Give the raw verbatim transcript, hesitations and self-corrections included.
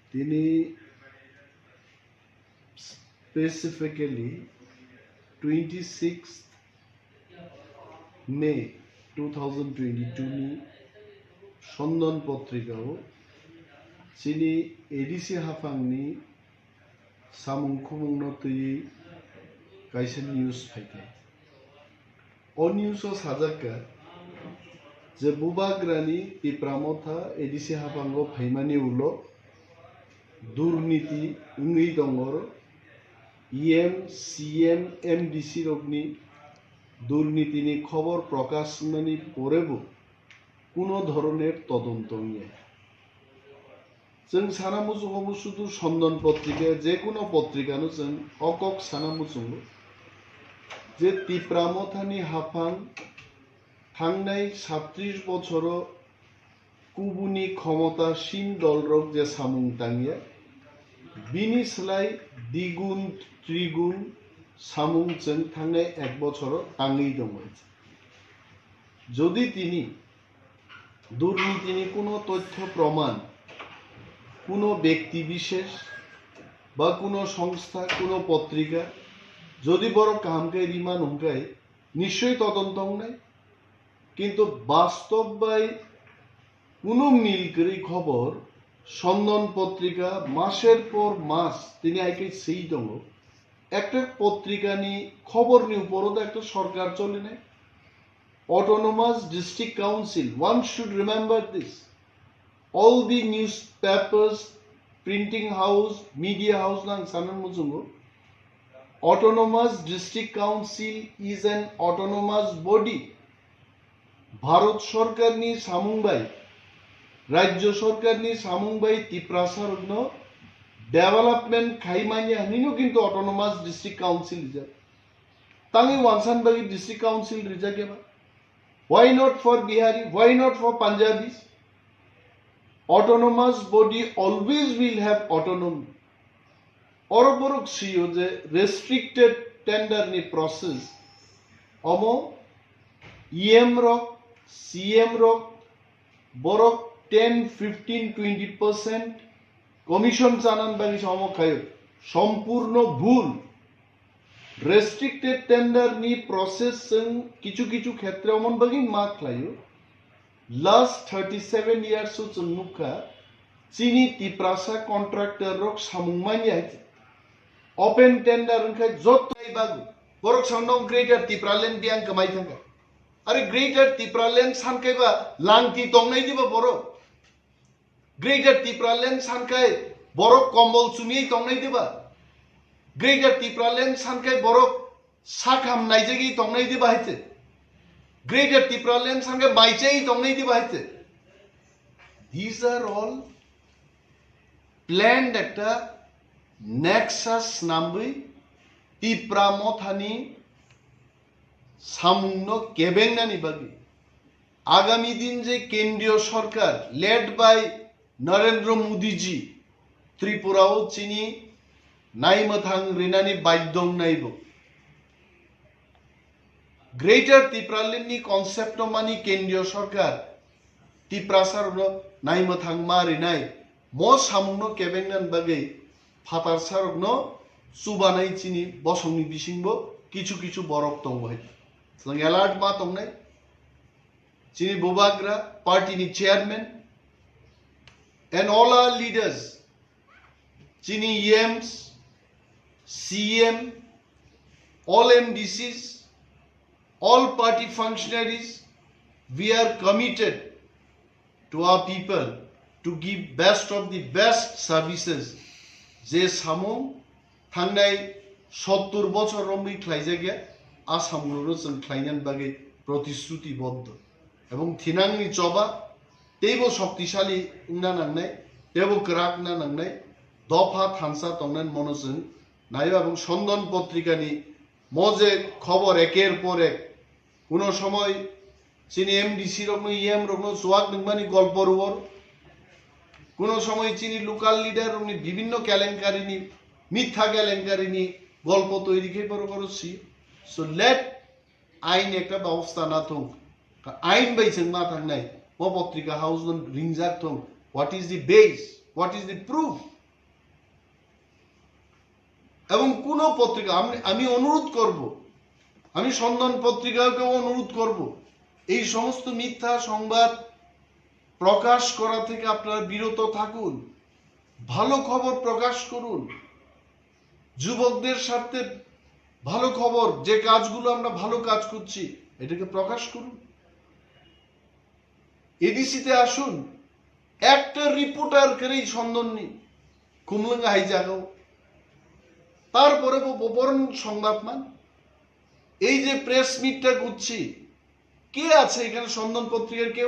Tini specifically twenty sixth May two thousand twenty two ni Sondan potrikao chini A D C haphangni samung khumungno twiwi kaisa news phaikha. O news o sajak kha je Bubagrani Tipra Motha A D C haphango phaimani ulo durniti wngwi tongor, E M, C M, M D C rokni durnitini khobor prokash wngnani porebo kuno dhoroner todonto wngya. Chwng sana muchungo sudu Sondan potrika, je kuno potrikano chwng o kok sana muchungo je Tipra Mothani haphang thangnai satris bochoro kubuni khomotasin dolrok je samung tangya, bini slai digun trigun samung chwng thangnai ek bochoro tangwi tongo. Jodi tini durnitini kuno tothyo proman, kuno bekti bishesh ba kuno songstha, kuno potrika jodi borok kaham khe rima nungkhe nischoi todonto wngnai. Kintu bastob bai kuno mil kwrwi khobor, Sondan potrika maser por mas tini hai khe swi tongo. Ekta potrikani khoborni uporo da ekta sorkar cholinai. Autonomous District Council, one should remember this. All the newspapers, printing house, media house nang sanan muchungo. Autonomous District Council is an autonomous body. Bharat Sarkarni samung bai, Rajya Sarkarni samung bai Tiprasarokno development khai manya hinwi no kintu Autonomous District Council rijak. Tangwi wansan bagwi District Council rijak eba? Why not for Bihari? Why not for Punjabis? Autonomous body always will have autonomy. Oro borok sio je restricted tender ni process omo E M rok, C M rok, borok ten, fifteen, twenty percent commission chanan bagwi samo khayo. Sompurno bhul. Restricted tender ni process chwng kichu kichu khetre omon bagwi ma khlaio. Last thirty seven years o chwng nukha, chini Tiprasa contractor rok samung manya hai. Open tender wngkha joto bagwi. Borok samno Greater Tipraland biyang kwmai thangkha. Are Greater Tipraland sankaiba langti tongnai diba borok? Greater Tipraland sankai borok kombol chumui tongnai diba? Greater Tipraland sankai borok sakham naijagwi tongnai diba haite? Greater Tipraland sankai maichai tongnai diba haite? These are all planned ekta nexus nambwi Tipra Mothani samungno kebengnani bagwi. Agami din je kendriyo sorkar led by Narendra Modi ji Tripura o chini naimwthang rinani baidong naibo. Greater Tipraland ni concept o mani kendriyo sorkar Tiprasa rokno naimwthang ma rinai mo samungno kebengnan bagwi phatar sarokno chubanai chini bosongni bisingbo kichu kichu borok tongo hai. Chwng alert ma tongnai. Chini Bubagra party ni chairman and all our leaders, chini E Ms, C M, all M D Cs, all party functionaries, we are committed to our people to give best of the best services. Je samung thangnai sottur bochor romwi khlaijakya, a samungrokno chwng khlainani bagwi protishruti boddo. Ebong thinangni choba teibo shoktisali wngna nangnai, teibo kwrak wngna nangnai, dopha thansa tongnani mono chwng naiba. Ebong Sondan potrikani mo je khobor eker por ek, kuno somoi chini M D C rokno, E M rokno chuak nungmani golpo ruor. Kuno somoi chini local leader rokni bibinno kelenkarini, mitha kelenkarini golpo toiri khe borok oro si. So let ain ekta babosta na thung. Ain bai chwng ma thangnai. Mo potrika house no ringjak thung. What is the base? What is the proof? এবং কোনো পত্রিকা, আমি আমি অনুরোধ করব, আমি সন্ধান পত্রিকাকে অনুরোধ করব, এই সমস্ত মিথ্যা সংবাদ প্রকাশ করা থেকে আপনারা বিরত থাকুন। ভালো খবর প্রকাশ করুন। যুবকদের স্বার্থে ভালো খবর, যে কাজগুলো আমরা ভালো কাজ করছি, এটাকে প্রকাশ করুন। এডিসিতে আসুন, একটা রিপোর্টার কেরেই সন্ধান নেই, কুমলঙ্গা হাই জাগাও। তারপরে বো-, বো-, বরং সংবাদ মান, এই যে প্রেস মিটটা করছি, কে আছে এখানে? সন্ধান পত্রিকার কেউ